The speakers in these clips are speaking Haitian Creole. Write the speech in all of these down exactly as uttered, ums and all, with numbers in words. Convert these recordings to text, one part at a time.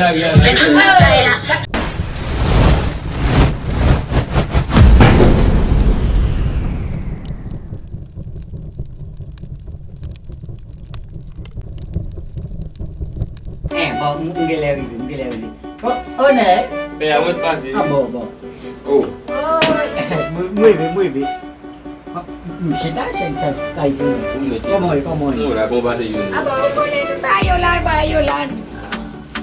Pèsonn nan kay la. Eh, bon, m, m genlè rive, m genlè rive. Oh, oh, nèg. Pè a, mwen pase. Ah, bon, bon. Oh. Oh, m, m rive, m rive. Ah, m chita, chita, kay pou mwen. Kòman w ye, kòman w ye? Mwen la, bon, pase jounen. Ah, bon, ou konnen nou ba yo la, ba yo la.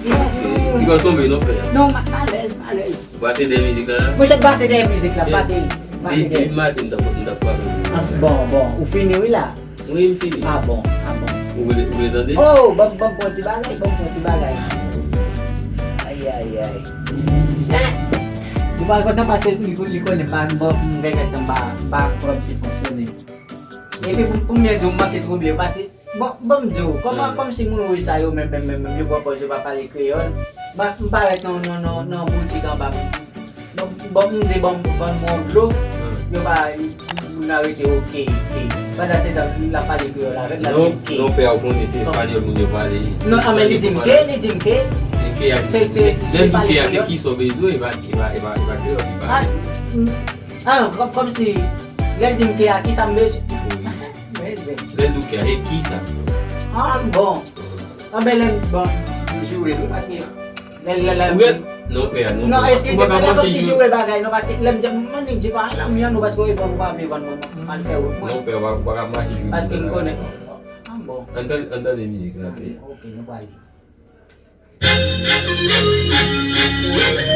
Li pa tonbe, non, pè a. Non, m, m alèz, m alèz. Ou pase dèyè mizik la, la? Monchè, m pase dèyè mizik la, m pase, m pase dèyè. Depi maten, m t ap, m t ap frape. Ah, bon, bon, ou fini, wi, la? Wi, m fini. Ah bon, ah bon. Ou vle, ou vle tande? Oh, ban m, ban m pran ti bagay, ban m pran ti bagay. Ay, ay, ay. Ah! Li pa kontan paske li, li konnen m pa, m pa, m pa, m pa, m pa kòmsi fonksyone. Epi pou, pou m byen di w, m manke twouble, paske, bon, ban m di w, kòman, kòmsi moun wouj sa yo menm, menm, menm, menm, yo pran pòz yo pa pale kreyòl, m, m parèt nan, nan, nan, nan boutik anba m. Bon, bon, m di, bon, ban m yon dlo. Yo pa, moun nan rete oke, oke. Pandan se tan, l ap pale kreyòl avè m, l ap di m ke. Non, pè a, ou konnen se espanyòl moun yo pale. Non, ah, men li di m ke, li di m ke. E ke a, se, se, lè l di ke a, se ki sa w bezwen, e pa, e pa, e pa, e pa kreyòl li pale. Ah, m, ah, kòm, kòmsi, lè l di m ke a, ki sa m bezwen? Wi. Bezwen. Lè l di w ke a, e ki sa? Ah, bon. Anben lè m, bon, m joure wi, paske lè, lè, lè, ou gen, non, pè a, non, non, pè a. Eske se pa kòmsi joure bagay, non, paske lè m di, m, m di pa la, m yan nou, paske w reponn, ou pa vle vann mwen, m al fè wout mwen. Non, pè a, ou pa ka mache joure bagay. Paske m konnen. Ah, bon. Ann tande, ann tande mizik la, pè a. Ah, ok, nou prale.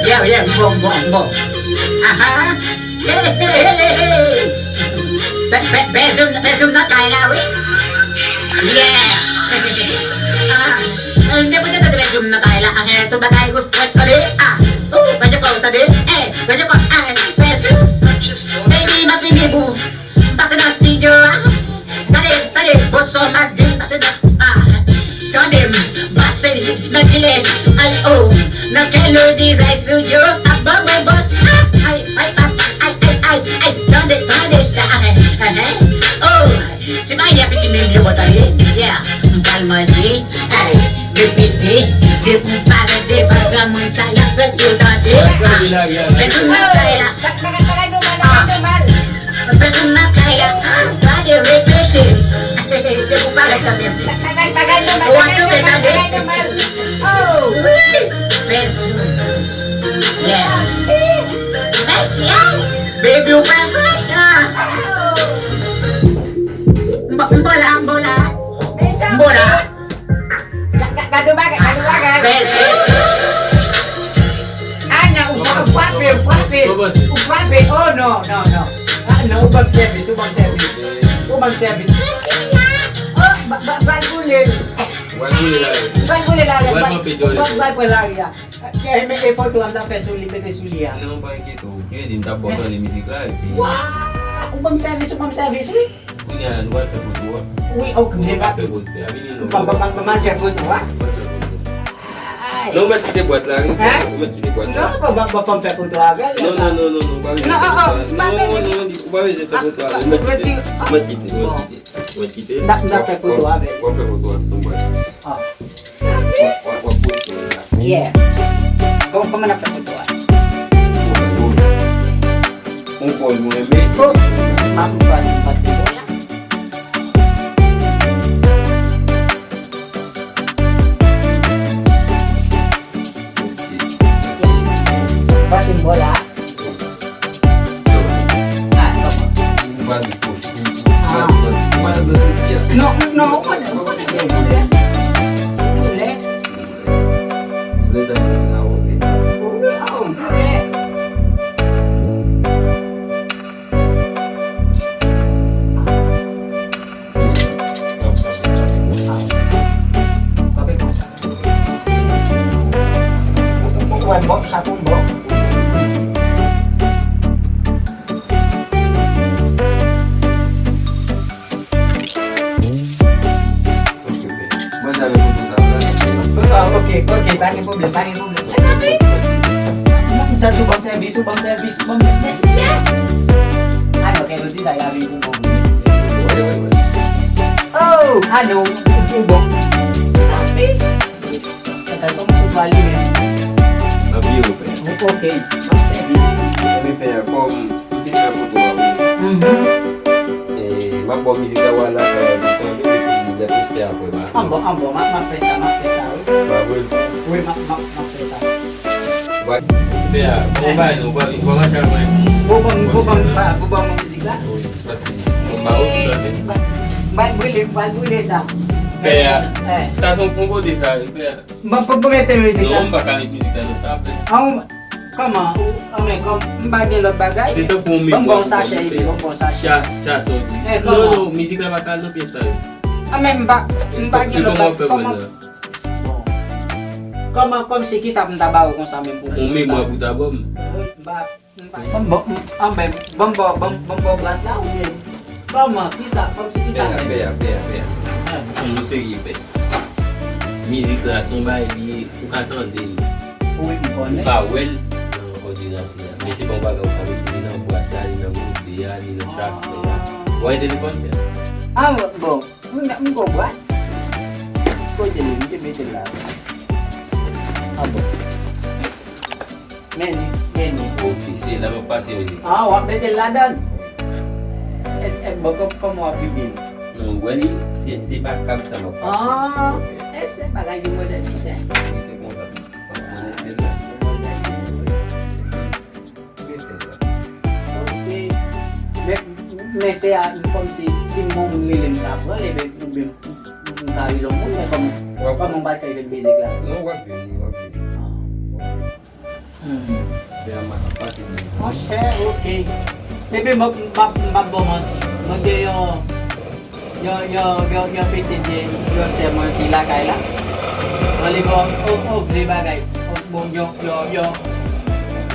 Yeah, yeah, m bon, m bon, m bon. Aha. Hey, hey, hey, hey, hey. Bè, bè, bèzoum, bèzoum nan kay la, wi. Yeah. Ah, m te pou te tande bèzoum nan kay la. Ah, tout bagay wi fwèt kole. Ah, ou, bèzoum kò, tande. Hey, bèzoum kò, ah, bèzoum. Baby, m ap vini bou. M pase nan estidyo a. Tande, tande, bòs sa m ap vin pase nan, ah, tande m pase nan kilè, ay, oh, nan kè le dizay estidyo ap ban mwen bòs, ay, ay, ay, ay, tande, tande sa, eh, eh, eh, oh, ti bagay a piti menm yo bon tande, yeah, m pral manje, ay, repete, depi w parèt devan granmoun sa y ap fè tou tande, ah, men tou nan kay la. Bagay, bagay nòmal, bagay nòmal. Pèsonn nan kay la, ah, pa de repete. Se pou parèt kanmenm. Bagay, bagay nòmal, bagay nòmal, bagay nòmal. Oh. Wi, pèsonn. Yeah. Mèsi, ah. Baby, ou pa fè sa. M bon, m bon la, m bon la. M bon la. Ga-, ga-, gade yon bagay, gade yon bagay. Bèl, bèl, bèl. Ah, non, ou fra-, ou frape, ou frape. Ou frape. Oh, non, non, non. Ah, non, ou ban m sèvis, ou ban m sèvis. Ou ban m sèvis. Oh, ba, ba, ba l boule. Ou pral boule la, wi. Ou pral boule la, wi. Ou pral kanpe djòlè. Ou pral pran lari a. Eh, men e foto a m t ap fè sou li, mete sou li a. Non, pa enkyete w. Yo di m t ap bon tande mizik la, epi. Wa! Ou ban m sèvis, ou ban m sèvis, wi. Kounye a la, nou pral fè foto a. Wi, ok, nou pral fè pòtrè a. Vini non. Ban, ban, ban, ban m al fè foto a. Ay. Non, ou mèt kite bwat la, wi. Hein? Ou mèt kite bwat la. Non, ban, ban, ban, fò m fè foto avè l. Non, non, non, non, non, ou pa bezwen fè foto avè l. Non, oh, oh, m pa bezwen. Ou mèt kite, ou mèt kite, ou mèt kite, ou mèt kite. Bon. Mwen kite, mwen kite. N ap, n ap fè foto avè l. W ap fè foto ansanm, wi. Ah. W ap, w ap, w ap poste la. Yeah. Kòman, kòman n ap fè foto a? On pòz mwen renmen. Oh, m ap pase, pase bò la. Pase m bò la. Ah, kòman? Ou pa di post. Ou pa di post. Ou pa di post. Non, non, ou konnen, ou konnen. Ou lè. Ou lè. Ou lè sa mwen fin a wè. Ou lè, ah, ou lè. Kanpe konsa. Ou wè m bò, sa pou m bò. Mwen sa vle foto sa, vle foto sa. Ok, ok, pa gen pwoblèm, pa gen pwoblèm. Mèsi. Sa tou ban m sèvis, ou ban m sèvis, ou ban m sèvis. Mèsi. Alò, kè yo di sa, y a vin pou bon. Wi, wi, wi. Oh, alò, ou, ou bon. Sa fi. Sa kay kòman ou pale menm? Ok, m ap sèvi. Ebyen, pè, kòm m te fè foto a, wi. Mhm. E, m ap ba w mizik la, w al lakay, epi lè poste apre, ba. An bon, an bon, m ap, m ap fè sa, m ap fè sa, wi. Ba, vre. Wi, m ap, m ap, m ap fè sa. Ba, pè, bon, ba, nou, ba, nou, ba, mache al mwen. Bon, bon, bon, bon, ba, bon, bon, mizik la. Wi, paske, bon, ba, ou tande. Mizik la. M pral brile, m pral brile sa. Pè, eh. Sa se yon kote sa, wi, pè. Bon, pou, pou mete mizik la. Non, m pa ka met mizik la nan sa, pè. An, kòman? Ou, an, men kòm m pa gen lòt bagay. Se tankou yon memwa. Bon, bon, sachè, bon, bon, sachè. Cha, cha, sa w di. Eh, non, kòman? Non, mizik la pa ka al nan pyès sa yo. An, men m pa, m pa gen lòt bagay. Kòman w fè wè la? Bon. Kòman, kòmsi, kisa pou m ta ba w konsa menm pou mwen? Yon memwa pou ta ban m. Wi, m pa, m pa. Bon, bon, m, an, men, bon, bon, bon, bon, bon, brat la, oubyen? Kòman? Kisa? Kòmsi kisa menm? Pè a, pè a, pè a, pè a. Fò nou serye, pè. Mizik la, se yon bagay li ye, ou ka tande l. Wi, m konnen. Ou ka wè l nan òdinatè a. Men se pa yon bagay ou ka mete li nan bwat la, li nan gode a, li nan chasè a. Ou wè telefòn, pè a? Ah, bon. M, m gon bwat. Kote li? M te mete l la. Ah, bon. Men li, men li. Ok, se la m ap pase, men li. Ah, w ap mete l ladan? Èske, bon, kò-, kòman w ap vide l? Non, w wè li, se, se pa kab sa m ap pase. Ah, e se bagay ki modènize. Wi, se konsa. Ok. Men, men se a, kòmsi, si m gon moun rele m, m ka pran l, ebyen, oubyen m, m ka rele yon moun, men kòman, kòman m pral fè jwenn mizik la? Non, w ap jwenn li, w ap jwenn li. Ah. Hmm. Monchè, ok. Epi m ap, m ap, m ap ba w manti. Mwen gen yon, yon, yon, yon, yon pitit, yon sè mwen ki lakay la. Mwen li ba w, o, o, vle bagay. O, bon, yon, yon, yon,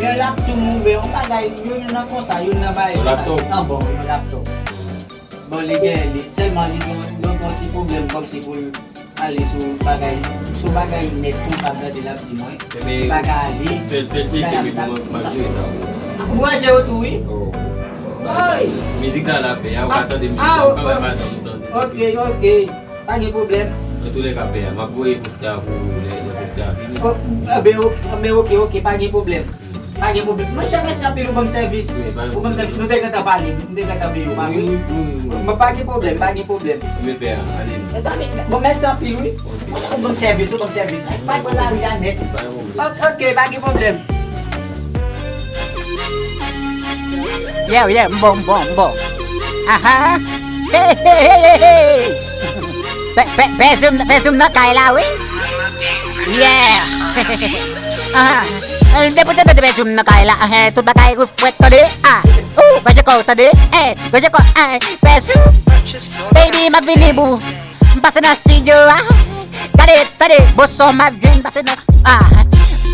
yon laptop oubyen yon bagay, yon, yon nan konsa, yon nan bagay konsa. Yon laptop? Ah bon, yon laptop. Hmm. Bon, li gen, li, sèlman li gen, li gen yon ti pwoblèm kòmsi pou l ale sou bagay, sou bagay nèt konsa, m tande l ap di mwen. Ebyen, pa ka ale. Fè, fè l tcheke, epi m ap, m ap jere sa pou ou. Ou pral jere yo tou, wi? Oh. Woy! Mizik la la, pè a, ou ka tande mizik la, ou ka wè madanm ou tande. Ok, ok. Pa gen pwoblèm. Nan toulèka, pè a, m ap voye posta pou ou lè, lè posta a fini. Oh, ah, ben, ok, ben, ok, ok, pa gen pwoblèm. Pa gen pwoblèm. Monchè, mèsi anpil, ou ban m sèvis. Wi, pa gen pwoblèm. Ou ban m sèvis. Nou te gentan pale, nou te gentan peye, ou pa vre? Wi, wi, wi, wi. Bon, pa gen pwoblèm, pa gen pwoblèm. Mezanmi, bon, mèsi anpil, wi. Ok. Ou ban m sèvis, ou ban m sèvis. Pa pran lari a nèt. Pa gen pwoblèm. Ok, ok, pa gen pwoblèm. Yeah, yeah, m bon, m bon, m bon. Aha. Hey, hey, hey, hey, hey. Pè, pè, pè Zoom, pè Zoom nan kay la, wi. Yeah. Aha. Depi w te tande pè Zoom nan kay la, eh, tout bagay refrèt, tande. Ah. Ou, gòje kò w, tande. Eh, gòje kò, eh, pè Zoom. Baby, m ap vini pou m pase nan studio a. Tande, tande, bon son m ap jwenn pase nan, ah.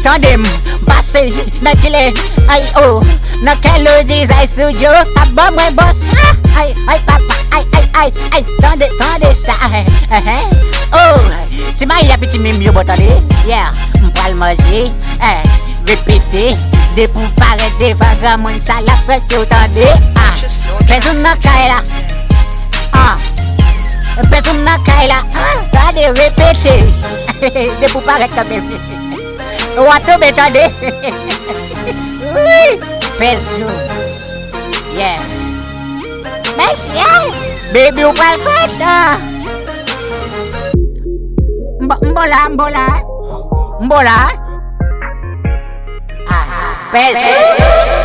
Tande m pase nan kile, ay, oh. Nan Kello Design Studio, k ap ban mwen bòs. Ah, ay, ay, papa, ay, ay, ay, ay. Tande, tande sa, eh, eh, eh. Oh, ti mayi a piti menm yo bon, tande. Yeah, m pral manje, eh, repete. Depi w parèt devan granmoun sa, l ap fè kè w tande. Ah, pè Zoom nan kay la. Ah, pè Zoom nan kay la. Ah, gade repete. Depi w parèt kanmenm. W ap tonbe tande. Wi, pè Zoom. Yeah. Mèsi, eh. Baby, ou pral kontan. M bon, m bon la, m bon la. M bon la. Ah, pè Zoom.